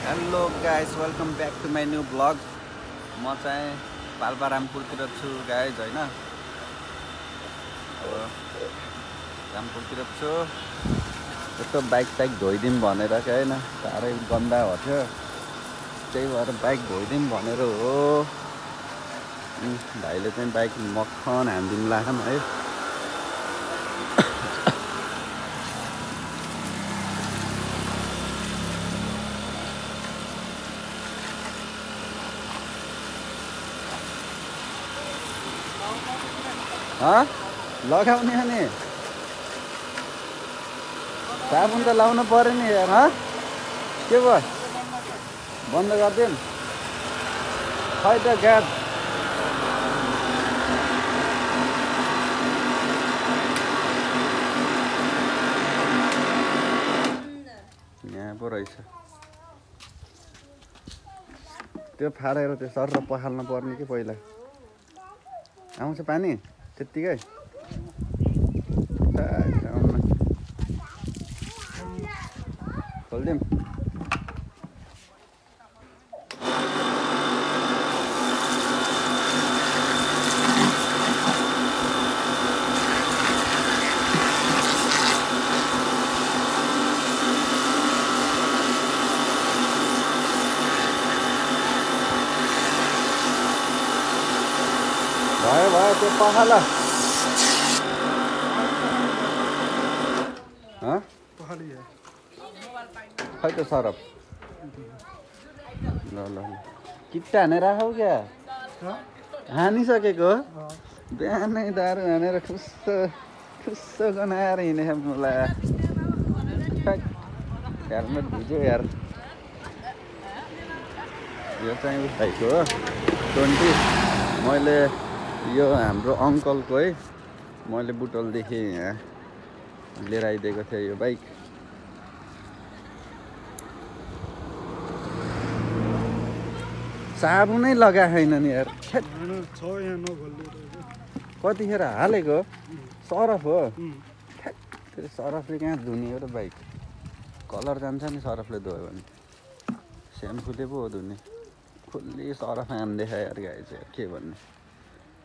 Hello guys welcome back to my new vlog. म चाहिँ पाल्पा रामपुरतिर छु गाइज होइन। अब रामपुरतिर छु यसो बाइक धोइदिउँ भनेर क्या होइन, साह्रै गन्दा भयो थियो, त्यही भएर बाइक धोइदिउँ भनेर हो। भाइले चाहिँ बाइक मक्खन हानिदिनु लाग्छन् है। लगाउने अनि साबुन त लाउनु पर्यो नि यार। के भयो, बन्द गरिदिउँ खै त ग्यास। यहाँ पो रहेछ, त्यो फालेर त्यो सर पखाल्नु पर्ने कि पहिला। आउँछ पानी त्यत्तिकै खोलिदिउँ। भयो भयो त्यो पखाल खै त सरफ ल ल किट्टा हानेर राखौ क्या। हानिसकेको बिहानै दारू हानेर खुस्सो गनाएर हिँडेछ मलाई। हेलमेट भिज्यो यार। यो चाहिँ उस भाइको हो 20। मैले यो हाम्रो अङ्कलको है, मैले बुटोलदेखि यहाँ लिएर आइदिएको थिएँ यो बाइक। साबुनै लगाएको छैन नि यार। कतिखेर हालेको सरफ हो। त्यो सरफले कहाँ धुने हो र बाइक, कलर जान्छ नि सरफले धोयो भने। स्याम्पूले पो हो धुने, फुल्ली सरफ हान्दैछ यार गाई चाहिँ। के भन्ने,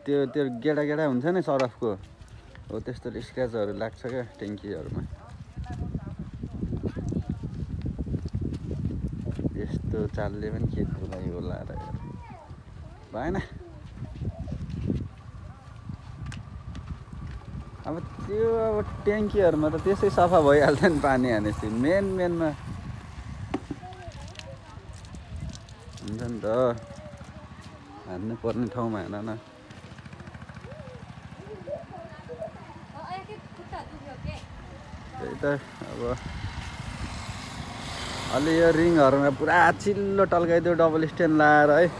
त्यो गेडा हुन्छ नि सरफको हो, त्यस्तो स्क्र्याचहरू लाग्छ क्या ट्याङ्कीहरूमा। यस्तो चालले पनि के धुलाइ होला र यार, भएन। अब त्यो अब ट्याङ्कीहरूमा त त्यसै सफा भइहाल्छ नि पानी हानेपछि। मेनमा हुन्छ नि त, हान्नु पर्ने ठाउँमा हान न। त्यही त अब अलि यो रिङहरूमा पुरा चिल्लो टल्काइदियो डबल स्ट्यान्ड लाएर है।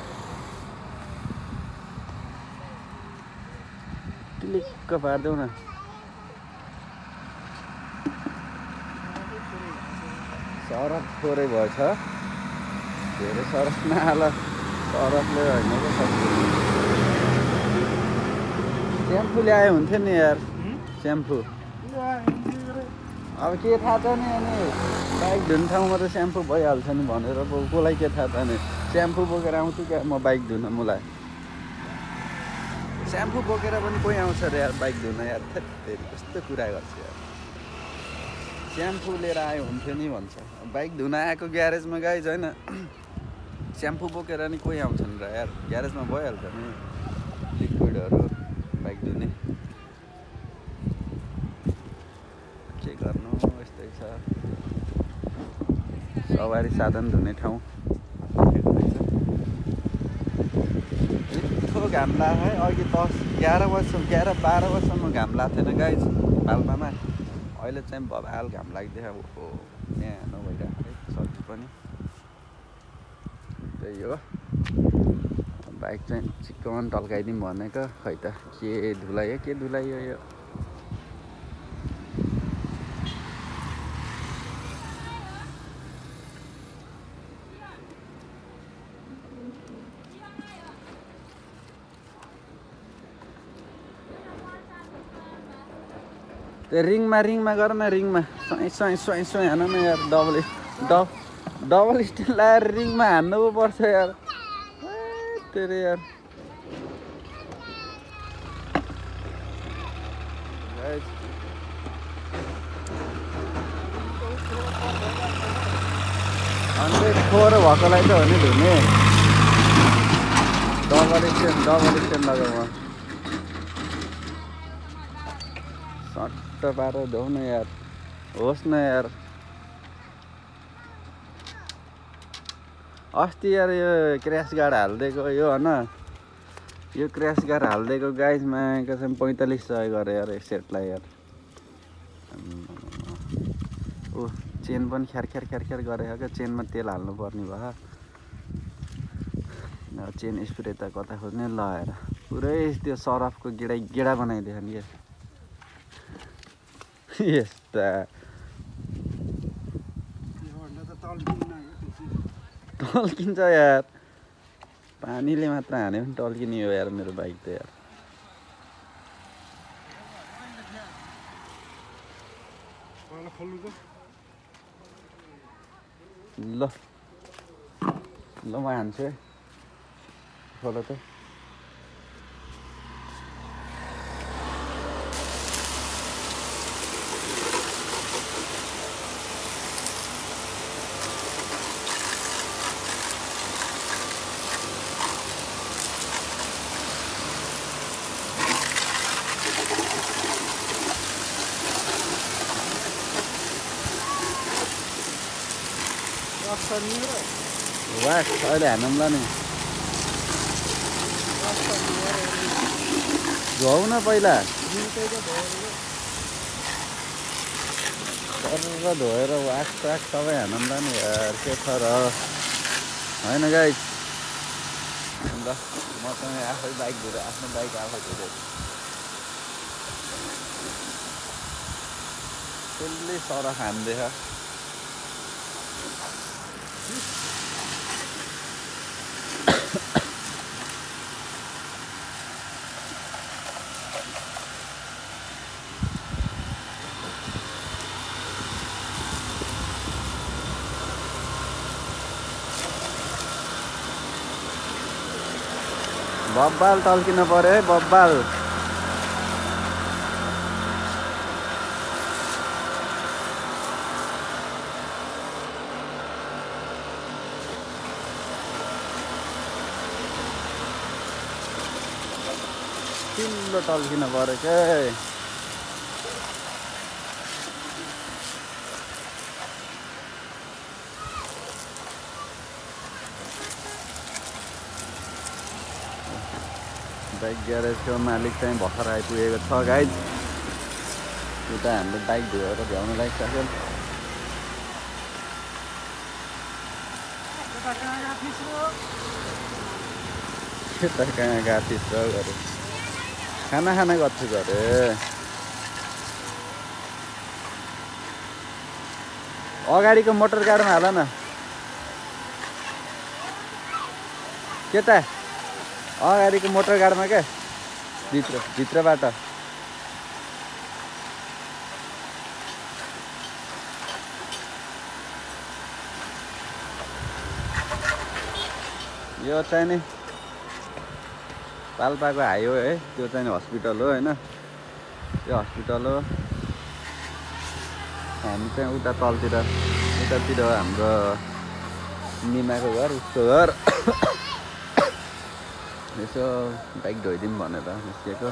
टिलिक्क पारिदेऊ न। सरफ थोरै भएछ, धेरै सरफ नहाल। सरफले होइन क्या, स्याम्पू ल्यायो हुन्थ्यो नि यार। स्याम्पू अब के थाहा छ नि, अनि बाइक धुने ठाउँमा त स्याम्पू भइहाल्छ नि भनेर कसलाई के थाहा छ नि। स्याम्पू बोकेर आउँछु क्या म बाइक धुन। मलाई स्याम्पू बोकेर पनि कोही आउँछ अरे यार बाइक धुन यार। फेरि कस्तो कुरा गर्छ यार, स्याम्पू लिएर आयो हुन्थ्यो नि भन्छ। बाइक धुन आएको ग्यारेजमा गाइज होइन, स्याम्पू बोकेर नि कोही आउँछन् र यार। ग्यारेजमा भइहाल्छ नि लिक्विडहरू बाइक धुने। के गर्नु, यस्तै छ। सवारी साधन धुने ठाउँ यस्तो घाम लाग्यो है। अघि 11 12 बजीसम्म घाम लाग्थेन गाइज पाल्पामा। अहिले चाहिँ बबाल घाम लाग्दैछ। ओहो यहाँ नभइरहेको है सब्जी पनि। त्यही हो, बाइक चाहिँ चिक्कन टल्काइदिउँ भनेको। खै त के धुलाइयो यो। त्यो रिङमा गर न, रिङमा स्वाइँ हान न यार। डबल स्ट्यान्ड लगाएर रिङमा हान्नु पो पर्छ यार तेरे यार अन्त खोर भएकोलाई त हो नि धुने डबल स्ट्यान्ड लगाऊ सट्ट पारेर धोउ न यार होस् न यार अस्ति यार यो क्र्यास गार्ड हालिदिएको यो होइन यो क्र्यास गार्ड हालिदिएको गाइजमा कसम 4500 गरे यार एक सेटलाई यार ओ चेन पनि ख्यार गरेको क्या चेनमा तेल हाल्नु पर्ने भयो चेन स्प्रे त कता खोज्ने लगाएर पुरै त्यो सरफको गेडा बनाइदियो नि यस्ता टल्किन्छ यार पानीले मात्र हाने पनि टल्किने हो यार मेरो बाइक त यार ल म हान्छु है खोलो त वाह अहिले हानौँला नि धुवाउ न पहिला गरेर धोएर वाक साक सबै हानौँला नि यार के छ र होइन गाइस ल मसँग आफै बाइक धुएर आफ्नो बाइक आफै धुएर त्यसले सरफ हान्दैछ बब्बाल टल्किन पर्यो है बब्बाल चिल्लो टल्किन पर्यो के बाइक ग्यारेजको मालिक चाहिँ भर्खर आइपुगेको छ गाइज उता हाम्रो बाइक धोएर भ्याउनु लागिसक्यो यता कहाँ गाथिस र गरे खाना गर्छु गरे अगाडिको मोटर गाडीमा हाल न केटा अगाडिको मोटर गाडीमा क्या भित्रबाट यो चाहिँ नि पाल्पाको हाइवे है त्यो चाहिँ हस्पिटल हो होइन त्यो हस्पिटल हो हामी चाहिँ उता तलतिर उतातिर हो हाम्रो निमाको घर उसको घर यसो बाइक धोइदिउँ भनेर निस्केको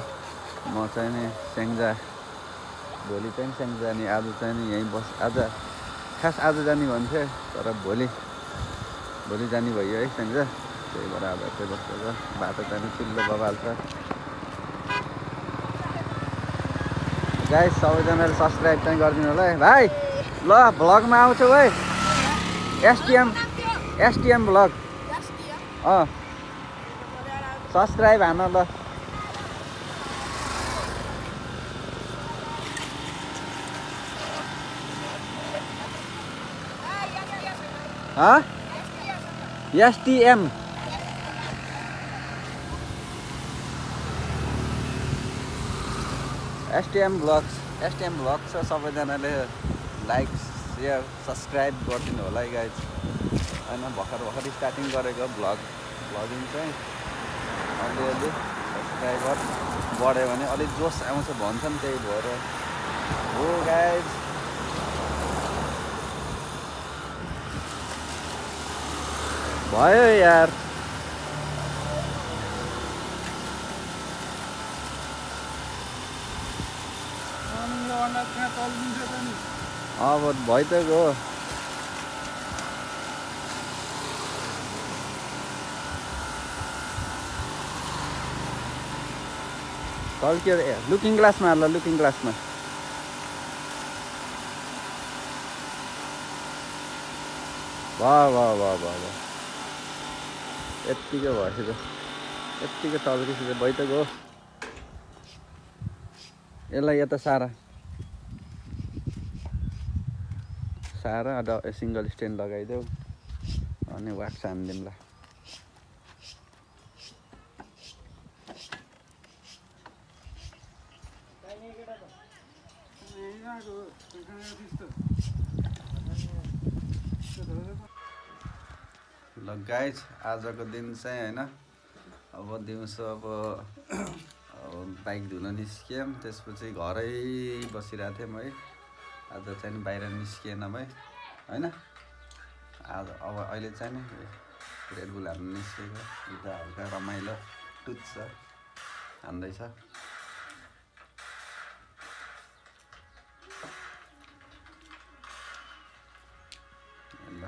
म चाहिँ नि स्याङ्जा भोलि चाहिँ स्याङ्जा नि आज चाहिँ नि यहीँ आज खास आज जाने भन्थ्यो तर भोलि जाने भयो है स्याङ्जा त्यही भएर अब यतै बसेको बाटो चाहिँ चिल्लो बबाल छ गाइस सबैजनाले सब्सक्राइब चाहिँ गरिदिनु होला है भाइ ल भ्लगमा आउँछु है एसटिएम भ्लग सब्सक्राइब हान ल एसटिएम भ्लग्स छ सबैजनाले लाइक शेयर सब्सक्राइब गरिदिनु होला है गाइज होइन भर्खर स्टार्टिङ गरेको भ्लगिङ चाहिँ अलिअलि सब्सक्राइबर बढ्यो भने अलिक जोस आउँछ भन्छन्, त्यही भएर हो गाइज। भयो यार, अब भयो त गयो। तल्क्यो लुकिङ ग्लासमा ल, लुकिङ ग्लासमा। वाह यत्तिकै भएछ त, यत्तिकै तल्किसक्यो, भयो त गयो। यसलाई यता सारा सिङ्गल स्ट्यान्ड लगाइदेऊ अनि वाक्स हानिदिउँ ल। ल गाइज, आजको दिन चाहिँ होइन, अब दिउँसो अब बाइक धुन निस्किएँ, त्यसपछि घरै बसिरहेको थिएँ है। आज चाहिँ बाहिर निस्किएन भाइ होइन। आज अब अहिले चाहिँ नि रेड बुल हान्नु निस्केको, उता हल्का रमाइलो टुच्छ हान्दैछ। ल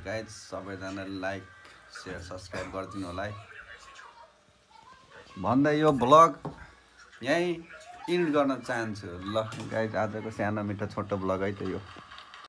गाइज, सबैजनाले लाइक सेयर सब्सक्राइब गरिदिनु होला है भन्दै यो भ्लग यहीँ इन्ड गर्न चाहन्छु। ल गाइज, आजको सानो मिठो छोटो भ्लग है त यो।